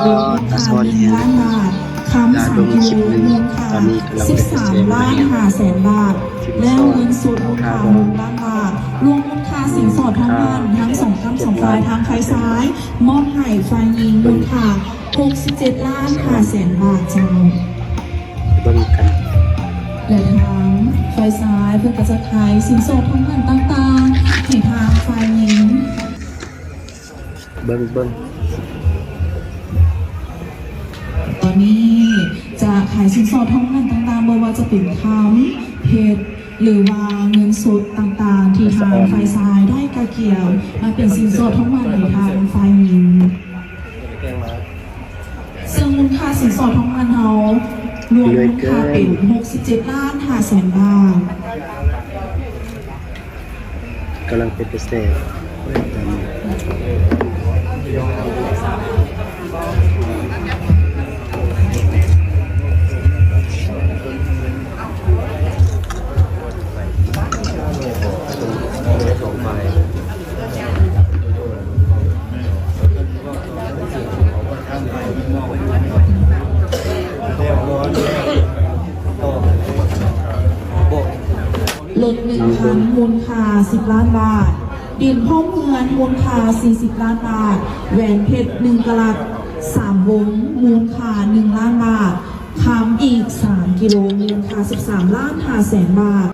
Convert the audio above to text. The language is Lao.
ລວມມູນຄ່າໜຶ່ງລ້ານບາດ, ຄຳສາມກິໂລມູນຄ່າສິບສາມລ້ານຫ້າແສນບາດ ແລະ ເງິນສົດມູນຄ່າຫົກລ້ານບາດ. ລວມມູນຄ່າສິນສອດທອງໝັ້ນທັງສອງກ້ຳສອງຝ່າຍ ທາງຝ່າຍຊາຍມອບໃຫ້ຝ່າຍຍິງມູນຄ່າຫົກສິບເຈັດລ້ານຫ້າແສນບາດເຈົ້າ. ເບິ່ງກັນ ແລະ ທາງຝ່າຍຊາຍເພິ່ນກໍຈະຂາຍສິນສອດທອງໝັ້ນຕ່າງໆໃຫ້ທາງຝ່າຍຍິງ. ເບິ່ງ ເບິ່ງ ຕອນນີ້ຈະຂາຍສິນສອດທອງໝັ້ນຕ່າງໆ ບໍ່ວ່າຈະເປັນຄຳ ເພັດ ຫຼືວ່າເງິນສົດຕ່າງໆ ທີ່ທາງຝ່າຍຊາຍໄດ້ກະກຽມມາເປັນສິນສອດທອງໝັ້ນໃຫ້ທາງຝ່າຍຍິງ. ເຊິ່ງມູນຄ່າສິນສອດທອງໝັ້ນເຮົາລວມມູນຄ່າເປັນຫົກສິບເຈັດລ້ານຫ້າແສນບາດ. ກຳລັງເປັນກະແສ. ລົດໜຶ່ງຄັນ ມູນຄ່າສິບລ້ານບາດ, ດິນພ້ອມເຮືອນ ມູນຄ່າສີ່ສິບລ້ານບາດ, ແຫວນເພັດໜຶ່ງກະລັດສາມວົງ ມູນຄ່າໜຶ່ງລ້ານບາດ, ຄຳອີກສາມກິໂລ ມູນຄ່າສິບສາມລ້ານຫ້າແສນບາດ.